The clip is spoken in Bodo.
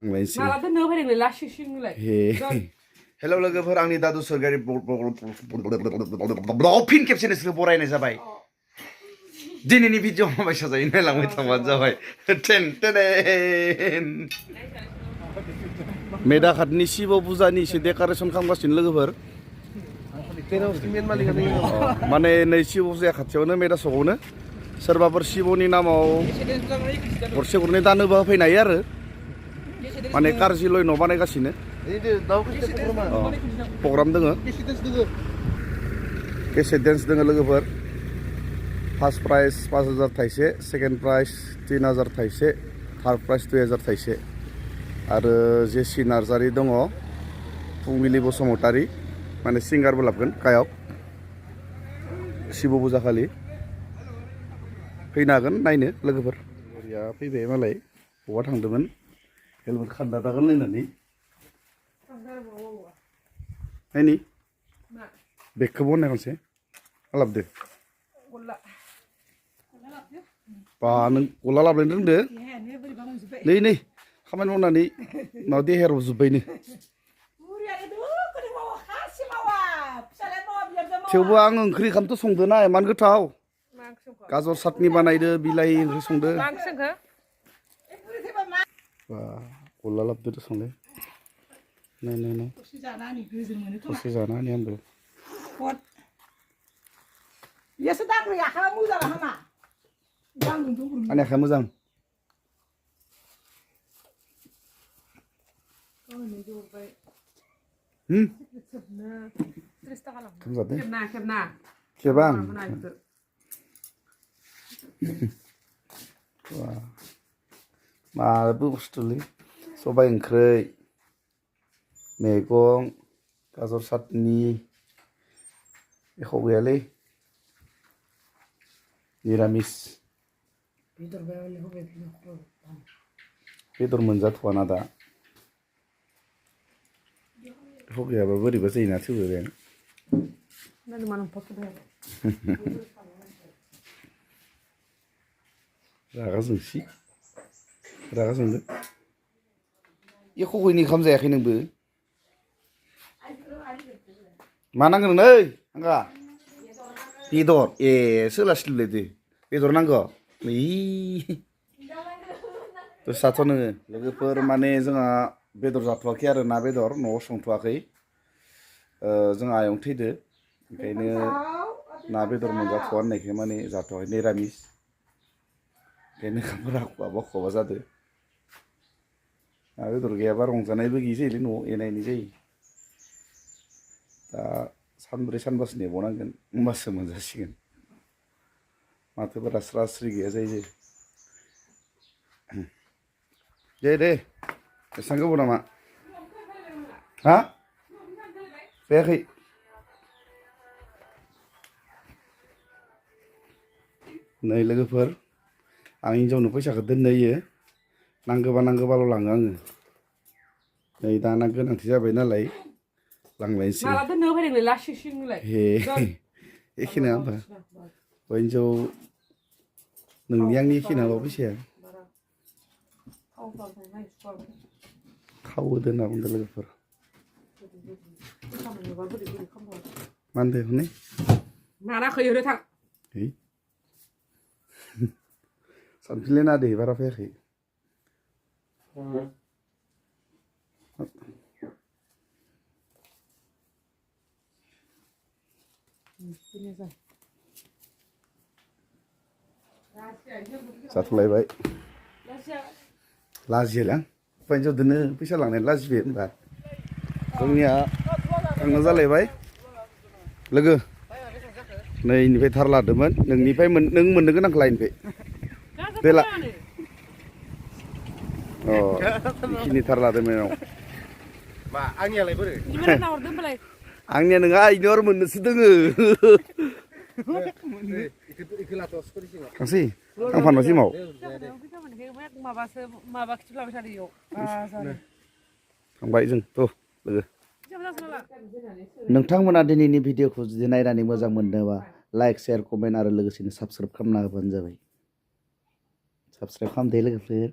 माला दोननो फैदोंलै लासिंलाय हेलौ लोगोफोर आंनि दादु सरगारि फिन खेबसे नोंसोरखौ बरायनाय जाबाय दिनैनि भिडिअ माबायसा जायो नायलांबाय थांबानो जाबाय टेन टेन मेदाखातनि शिब फुजानि एसे डेक'रेसन खालामगासिनो लोगोफोर माने नै शिब फुजाया खाथियावनो मेदा सकआवनो सोरबाफोर शिबनि नामाव गरसे गरनै दान होबा होफैनो हायो आरो माने कार्जिलय न' बानायगासिनो प्रग्राम दोङो केसेट डेन्स दोङो लोगोफोर फार्स्ट प्राइज 5000 थाइसे सेकेन्ड प्राइज 3000 थाइसे थार्ड प्राइज 2000 थाइसे आरो जेसि नार्जारि दङ फुंबिलि बसुमतारी माने सिंगारबो लाबगोन गायक शिब फुजा खालि फैनो हागोन नायनो लोगोफोर बरिया फैबाय मालाय बहा थांदोंमोन हेलमेट खान्दा दागोन नायनानै नायनि बेगखौ बनाय खनसे लाबदो बा नों गला लाबलायनो रोंदो नै खामानि मावनानै माबा देहायाव जोब्बायनो थेवबो आं ओंख्रि ओंखामथ' संदोना इमान गोथाव गाजर साटनि बानायदो बिलाहि ओंख्रि संदो गला लाबदो संदो नाय दसे जाना होनि आंबो आंनि आखाया मोजां खेबा आं माबो बुस्थुलै सबाइ ओंख्रै मैगं गाजर साटनि एख' गैयालै निरामिस बेदर मोनजाथ'वाना दा एख' गैयाबा बोरैबा जायोना थेवबो बे रागा जोंसि रागा जोंदो एख' गैयिनि ओंखाम जायाखै नोंबो मा नांगौ नै आंगा बेदर ए सोलासिलायदो बेदर नांगौ दसाथ' नोङो लोगोफोर माने जोंहा बेदर जाथ'वाखै आरो ना बेदर न'आव संथ'वाखै जोंहा आयं थैदो ओंखायनो ना बेदर मोनजाथ'वा होननायखाय माने जाथ'वाखै निरामिस ओंखायनो ओंखामफोरा खहाबा खहाबा जादो ना बेदर गैयाबा रंजानायबो गैयै जायोलै न'आव एना एनि जायो दा सानब्रै सानबासो नेबावनांगोन होमबासो मोनजासिगोन माथोफोरा स्रा स्रि गैया जायो दे एसेबां गोबाव नामा हा जायाखै नै लोगोफोर आं हिन्जावनो फैसाखौ दोननो होयो नांगौबाल' लाङो आङो नै दाना गोनांथि जाबाय नालाय लांलायनोसै माला दोननो फैदोंलै लासिंलाय हे एखे नङा होमबा हिन्जाव नोंनि आंनि एखे नङाबा फैसाया थाव होदो होनना बुंदों लोगोफोर मा होनदों हनै नाराखै ओरै थां सानफिनलाय ना दे बारा फैयाखै जाथ'लायबाय लाजियोलां हिन्जाव दोनो फैसा लांनाय लाजिबाय होनबा जोंनिया थांनो जालायबाय लोगो नैनिफ्राय थार लादोंमोन नोंनिफ्राय नों मोननो गोनांखौ लायनिफ्राय बेला अ बेखिनि थार लादोंमोन आंनियालाय बोरै आंनिया नोङा इनियाव आरो मोननोसो दोङो थांसै आं फाननोसै माव थांबाय जों थ' लोगो नोंथांमोना दिनैनि भिडिअखौ जुदि नायनानै मोजां मोनदोंबा लाइक शेयार कमेन्ट आरो लोगोसेनो साबस्क्राइब खालामना होबानो जाबाय साबस्क्राइब खालामदो लोगोफोर